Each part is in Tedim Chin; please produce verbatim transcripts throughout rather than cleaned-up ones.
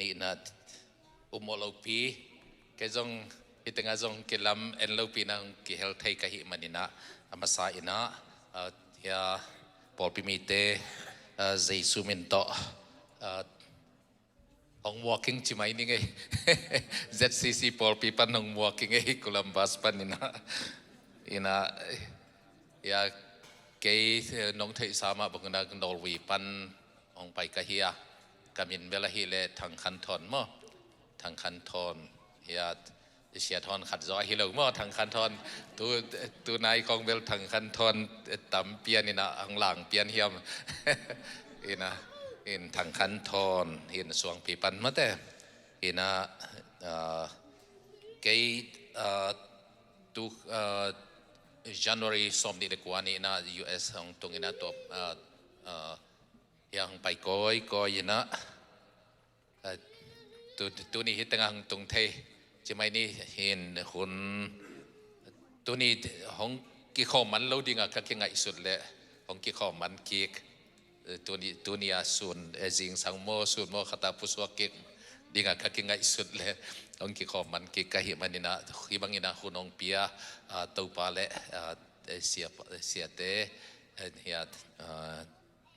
Nihna, um mawh lopi, kei zong hih tengah zong kilam en lopi na hong kihel thei ka hih maninah, a masa inah, ah, hia pawlpi mite, ah, Jesu min tawh, ah, hong muak ing ci mai ning ei. Z C C pawlpi pan hong muak ing ei, Columbus paninah. Inah, hia kei, eh, nong theihsa mah bangin ah Norway pan hong pai ka hi a, ka min bel ahih leh Thang Khan Thawn maw? Thang Khan Thawn, hia, Sia Thawn khat zaw ahi lo maw? Thang Khan Thawn, tu, tu nai khawng bel Thang Khan Thawn tam pian inah, hong lang pian hiam? Inah, in Thang Khan Thawn, in Suangpi pan mate. Inah, ah, kei, ah, tu, ah, January sawm nih le kua ni inah U S hong tung inah tua, ah, ah, hia hong pai kawikawi inah, ah, tu, tuni hih tengah hong tung thei ci mai ni. Hin hun tuni hong kikhawm man lo dingah ka kingaihsut leh hong kikhawm man kik. Eh, tuni, tuni a sun, eh, zingsang maw, sun maw, khat a pusuak kik dingah ka kingaihsut leh hong kikhawm man kik ka hih maninah, hih banginah hun hong pia, ah, Topa le, ah, eh, sia, siate, eh, hia, ah,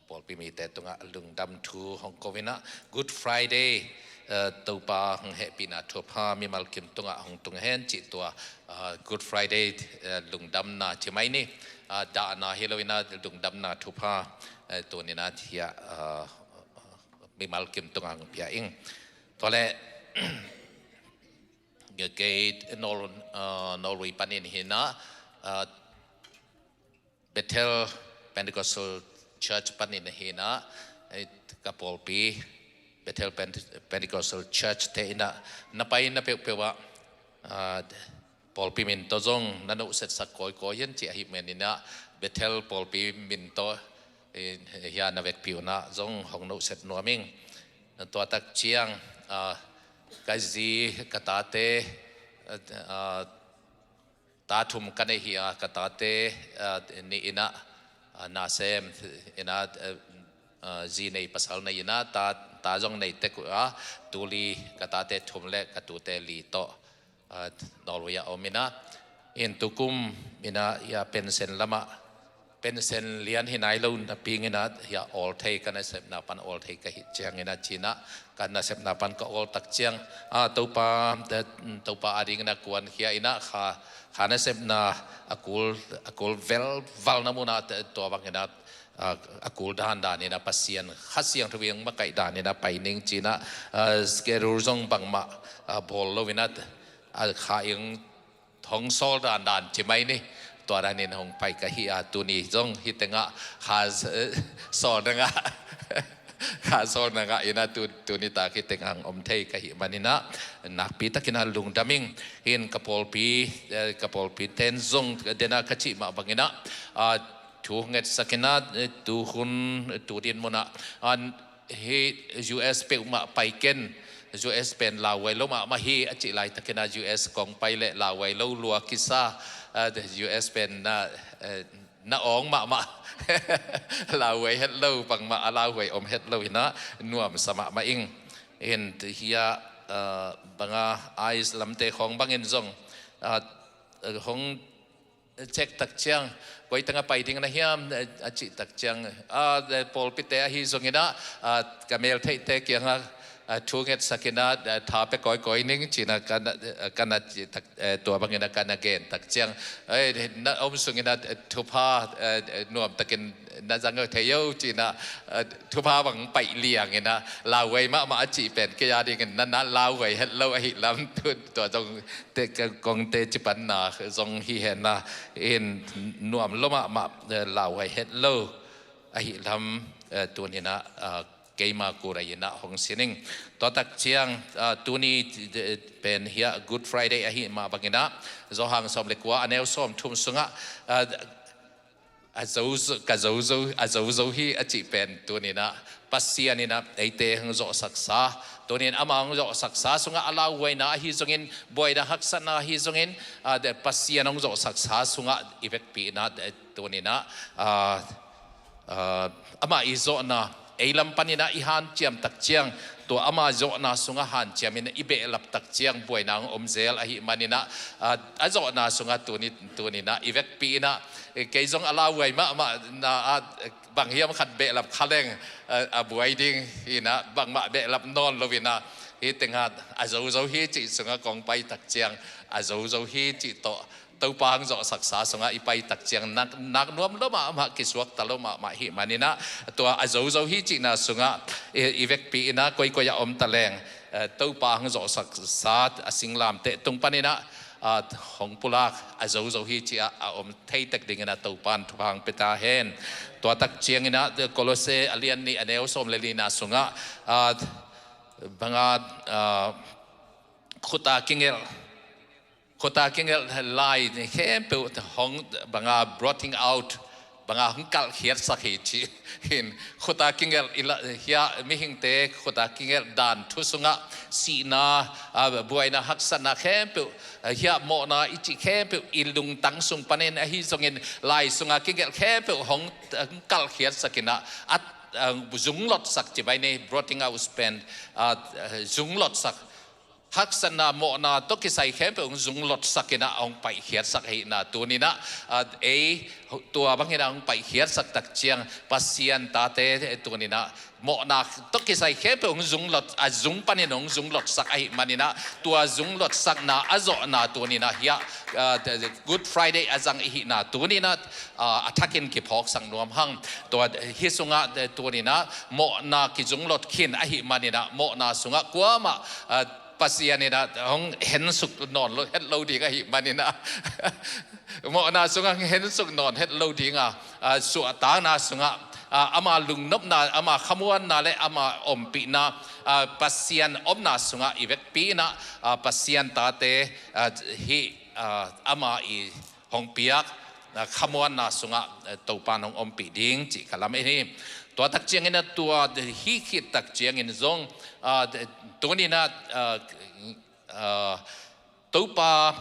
pawlpi mite tungah lungdam thu hong ko inah, Good Friday, eh, Topa hong hehpihna thupha mimal kim tungah hong tung hen cih tua, ah, Good Friday, eh, lungdamna ci mai ni. Ah, dahna hi lo inah lungdamna thupha, eh, tuninah hia, ah, mimal kim tungah hong pia ing. Tua leh, kei Nor-, ah, Norway panin hinah, ah, Bethel Pentecostal Church panin hinah, eh, ka pawlpi Bethel Pente-, Pentecostal Church te inah na pai na peuhpeuh ah, ah, pawlpi min tawh zong na nuhsetsak kawikawi hian cih ahih maninah Bethel pawlpi min tawh, eh, hia na vekpi unah zong hong nuhset nuam ing. Tua tak ciang, ah, ka zi ka tate, ah, ta thum ka nei hi a, ka tate, ah, nih inah, ah, nasem inah, ah, ah, zi nei pasal nei inah, ta, ta zong nei tek uh a, tu li, ka tate thum le ka tute li tawh, ah, Norway ah om inah, in tukum inah, hia pension lamah, pension lian hi nai lo napi inah, hia awl thei, ka nasepna pan awl thei ka hih ciang inah ci inah, ka nasepna pan ka awl tak ciang, ah, Topa, eh, Topa ading inah kuankhia inah, kha, kha nasepna a kul, a kul velval na munah, eh, tua bang inah, ah, a kul dandan inah Pasian Kha Siangtho in makaih dan inah pai ning ci inah, ah, schedule zong bangmah, ah, bawl lo inah, ah, kha ing thong sawl dandan ci mai ni. Tua danin hong pai ka hi a, tuni zong hih tengah kha, eh, sawl na ngah, kha sawl na ngah inah tu, tuni tak hih tengah hong om thei ka hih maninah nakpi takin ah lungdam ing. Hin ka pawlpi, eh, ka pawlpi ten zong denah ka cih mah banginah, ah, thu ngetsak inah, eh, tu hun, tu din munah, ah, hi U S peuhmah pai ken, U S pen lauhuai lo mahmah hi a cih laitakin ah U S kong pai leh lauhuai lo lua kisa, ah, U S pen na, eh, na awng mahmah, lauhuai het lo, bangmah a lauhuai om het lo inah nuamsa mahmah ing. In hia, ah, banga ice lamte khawng bangin zong, ah, hong check tak ciang, koi tengah pai ding na hiam, eh, a cih tak ciang, ah, eh, pawlpite ahi zong inah, ah, ka meltheihte kiangah, ah, thu ngetsak inah, eh, tha pia kawikawi ning ci inah ka na, eh, ka na cih tak, eh, tua bang inah ka na gen tak ciang, eh, na om sung inah, eh, thupha, eh, nuam takin na zang thei o ci inah, eh, thupha bang paih liang inah, lauhuai mahmah a cih pen kei a dingin na, na lauhuai het lo ahih lam, tu, tua zong te, ka kongte cipanna zong hi hen a, in nuam lo mahmah, eh, lauhuai het lo ahih lam, eh, tuninah, ah, keima kul ah inah hong sin ing. Tua tak ciang, ah, tuni, eh, pen hia Good Friday ahih mah banginah, Johan sawm le kua a neu sawm thum sungah, ah, a zo, ka zo zo, a zo zo hi a cih pen tuninah Pasian inah eite hong zawhsaksa, tunin ama hong zawhsaksa sungah a lauhuaina ahi zongin, buaina haksatna ahi zongin, ah, de, Pasian hong zawhsaksa sungah i vekpi inah, eh, tuninah, ah, ah, amah i zawhna, Ei lam paninah i hanciam takciang, tua ama zawhna sungah hanciamin i behlap takciang buaina hong om zel ahih maninah, a, a zawhna sungah tuni, tuninah i vekpi inah, eh, kei zong a lauhuai mahmah na, a, bang hiam khat behlap kha leng, a, a buai ding hinah, bangmah behlap nawn loinah, hih tengah a zozo hi cih sungah kong pai takciang, a zozo hi cih tawh Topa hong zawhsaksa sungah i pai takciang nak, nak nuam lo mahmah, kisuakta lo mahmah hih maninah, tua a zozo hi cihna sungah i, i vekpi inah koikoi a om taleng, eh, Topa hong zawhsaksa a singlamteh tung paninah, ah, hong pulak a zozo hi cih ah a om theitek dinginah Topa in thupha hong pia ta hen. Tua takcianginah Kolose a lian nih a neu sawm le lina sungah, ah, banga, ah, khuta kingelh, khuta kingelh lai khempeuh hong banga blotting out, banga hong kalhkhiatsak hi cih hin, khuta kingelh i la, hiah mihingte khuta kingelh dan thu sungah sihna, a, buaina, haksatna khempeuh, a, hiah mawhna i cih khempeuh i lungtang sung panin ahi zongin lai sunga kingelh khempeuh hong, hong kalhkhiatsak inah, a, a, zunglotsak ci bai ni, blotting out pen, a, a, zunglotsak. Haksatna, mawhna tawh kisai khempeuh hong zunglotsak inah hong paihkhiatsak ahihna tuninah, a, ei tua banginah hong paihkhiatsak takciang Pasian tate tuninah mawhna tawh kisai khempeuh hong zunglot, a zung panin hong zunglotsak ahih maninah, tua zunglotsakna a zawhna tuninah hiah, a, Good Friday a zang ihihna tuninah, a, a thakin kiphawksak nuam hang. Tua hih sungah tuninah mawhna kizunglot khin ahih maninah mawhna sungah kuamah, a, Pasian inah hong hensuk nawn lo, het lo ding ahih maninah mawhna sungah hong hensuk nawn het lo dinga, a, suahtakna sungah, a, ama lungnopna, ama khamuanna le ama ompihna, a, Pasian omna sungah i vekpi inah, a, Pasian tate, a, hih, a, ama i hong piak, a, khamuanna sungah, a, Topa in hong ompih ding cih ka lamen hi. Tua takciangin a tua hih khit takciangin zong, a, tuninah, a, a, Topa,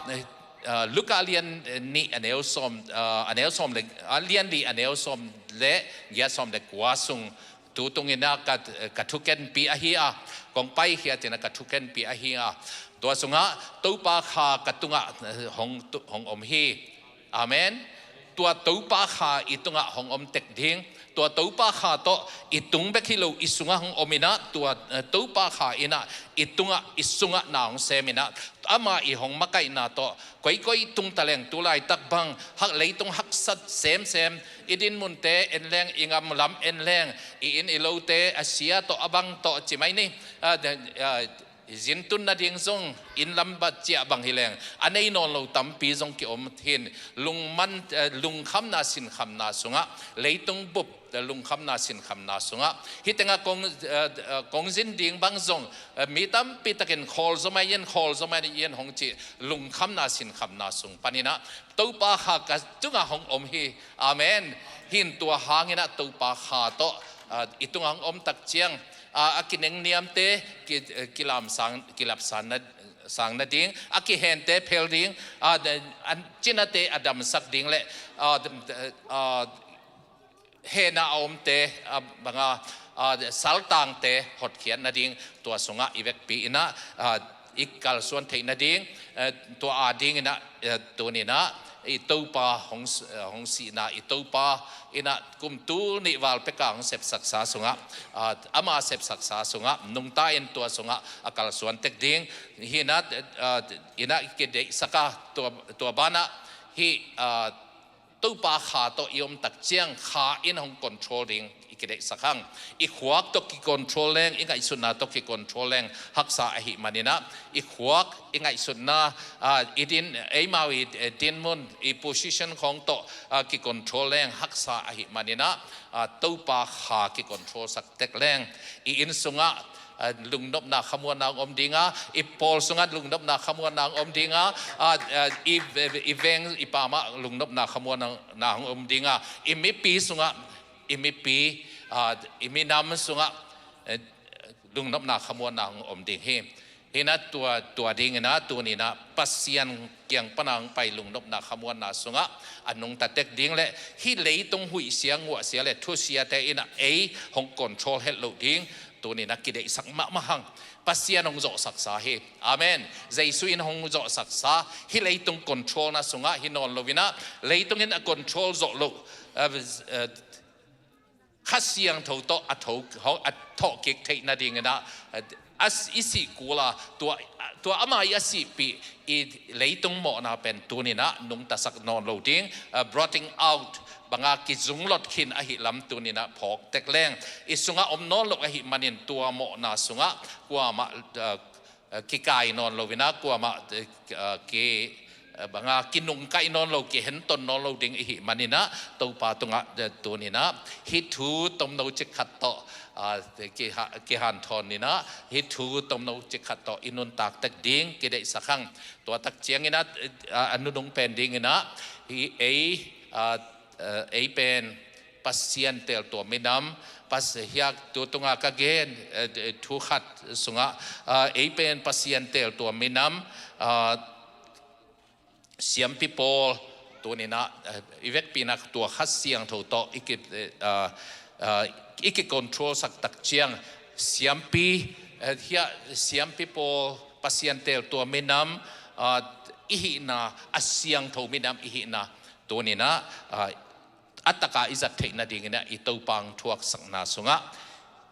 a, Luka lian nih a neu sawm, a, a neu sawm le, a, lian li a neu sawm le giat, sawm le kua sung tu tunginah ka, ka thukenpi ahi a, kong paikhiatinah ka thukenpi ahi a, tua sungah Topa kha ka tungah, a, hong, hong om hi. Amen. Tua Topa kha i tungah hong om tek ding. Tua Topa kha tawh i tung bek hi lo, i sungah hong om inah, tua, eh, Topa kha inah i tungah, i sungah na hong sem inah, ama i hong makaihna tawh koikoi tung taleng, tu laitak bang hak, leitung haksat semsem, i dinmunte en leng, i ngam lam en leng, i inn i lote a sia tawh, a bang tawh ci mai ni, a, a, zintun nading zong inn lam bat ciah bang hi leng, a nei nawn lo tampi zong kiom hin, lungman, eh, lungkhamna sinkhamna sungah, leitung bup, eh, lungkhamna sinkhamna sungah, hih tengah kong, eh, eh, kong zin ding bang zong, eh, mi tampi takin khawl zaw mai in, khawl zaw mai in hong cih lungkhamna sinkhamna sung paninah Topa kha ka tungah hong om hi. Amen. Hin tua hanginah Topa kha tawh, eh, i tungah hong om takciang, a, a kinengniamte ki, kilamsang, kilapsan na, sang nading, a kihente phel ding, a, a cinate a damsak ding le, a, a, hehna a omte, a, banga, a, saltangte hotkhiat nading, tua sungah i vekpi inah, a, i kalsuan theih nading, eh, tua adinginah, eh, tuninah i Topa hong, eh, hong sihna, i Topa inah kum tul nih val peka hong sepsaksa sungah, ah, ama sepsaksa sungah nungta in tua sungah a kalsuan tek ding hinah, eh, ah, inah i kideihsak a, tua, tua banah hih, ah, Topa kha tawh i om takciang kha in hong control ding i kideihsak hang. I khuak tawh kicontrol leng, i ngaihsutna tawh kicontrol leng haksa ahih maninah, i khuak, i ngaihsutna, a, i din, eimau i, eh, dinmun, i position khawng tawh, a, kicontrol leng haksa ahih maninah, a, Topa kha kicontrolsak tek leng, i inn sungah, a, lungnopna khamuanna hong om dinga, i pawl sungah lungnopna khamuanna hong om dinga, a, a, i, i veng i pamah lungnopna khamuanna hong om dinga, i mipi sungah, i mipi, a, i minam sungah, eh, lungnopna khamuanna hong om ding hi. Hi na tua, tua dingin ah tuni-in ah Pasian kiang pan a hong pai lungnopna khamuanna sungah a nungta tek ding le hih leitung huihsia nguahsia le thusiate in ah ei hong control het loh ding tuni-in ah kideihsak mahmah hang. Pasian hong zawhsaksa hi. Amen. Jesu in hong zawhsaksa hih leitung controlna sungah hi nawn lo-in ah leitung in a control zawh loh, eh, eh, Kha Siangtho tawh a tho, a thawhkik theih nadingin ah, a, i sih kul a, tua, tua ama i a sihpih i leitung mawhna pen tuni-in ah nungtasak nawn lo ding, a, blotting out banga kizunglot khin ahih lam tuni-in ah phawk tek leng. I sungah om nawn lo ahih manin tua mawhna sungah kuamah, a, a, kikai nawn lo-in ah kuamah, a, a, ki, a, banga kinungkaih nawn lo, kihenton nawn lo ding i hih manin ah Topa tungah, a, tuni-in ah hih thu tomno cik khat tawh, a, kiha-, kihanthawn in ah hih thu tomno cik khat tawh i nuntak tek ding kideihsak hang. Tua tak ciangin ah, a, a nunung pen dingin ah hih ei, a, a, ei pen Pasian teeltuam minam, Pas-, hiah tu tunga ka gen, eh, thu khat sungah, ah, ei pen Pasian teeltuam minam, ah, siampi pawl, tuni-in ah, eh, i vekpi-in ah tua Kha Siangtho tawh i ki, eh, ah, ah, i ki control sak tak ciang, siampi, eh, hiah siampi pawl, Pasian teeltuam minam, ah, i hihna, a siangtho minam i hihna, tuni-in ah, ah, a taka i zat theih nadingin ah i Topa hong thuaksakna sungah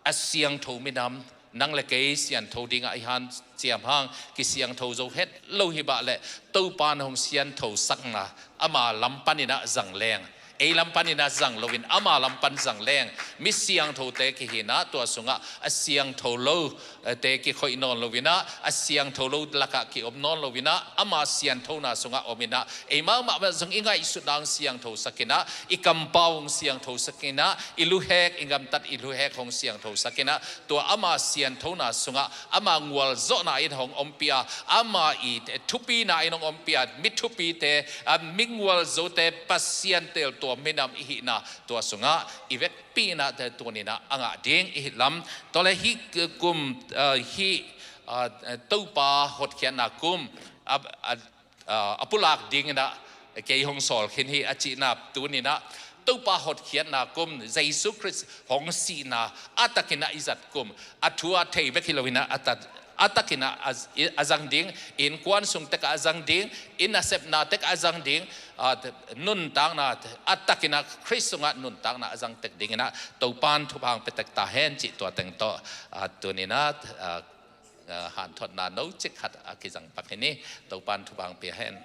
a siangtho minam, nang le kei siantho dingah i hanciam hang, kisiangtho zo het lo hi bah leh Topa in hong sianthosakna ama lam panin ah zang leng, ei lam panin ah zang loin ama lam pan zang leng, mi siangthote kihi-in ah tua sungah a siangtho lo te kikhoih nawn lo-in ah, a siangtho lo lakah ki-om nawn lo-in ah, ama sianthona sungah om-in ah, eimau mahmah zong i ngaihsutna hong siangthosak-in ah, i kampau hong siangthosak-in ah, i luhek, i gamtat i luhek hong siangthosak-in ah, tua ama sianthona sungah ama ngualzawhna in hong ompih a, ama i thupina in hong ompih a, mi thupite, a, mi ngualzote, Pasian teeltuam minam i hihna tua sungah i vek pi-in ah tuni-in ah a ngah ding i hih lam. Tua leh hih kum, ah, hih, ah, Topa hotkhiatna kum a, a, ah, a pulak dingin ah kei hong sawl khin hi a cihna tuni-in ah Topa hotkhiatna kum, Jesu Khrist hong sihna a takin ah i zat kum, a thu a thei bek hi lo-in ah a tat, a takin ah a, a zang ding, innkuan sung tekah a zang ding, i nasepna tekah a zang ding, ah, nuntakna a takin ah Khrist sungah nuntakna a zang tek dingin ah Topa in thupha hong pia tek ta hen cih tua teng tawh, ah, tuni-in ah, ah, ah, hanthotna no cik khat a kizang pak hi ni. Topa in thupha hong pia hen.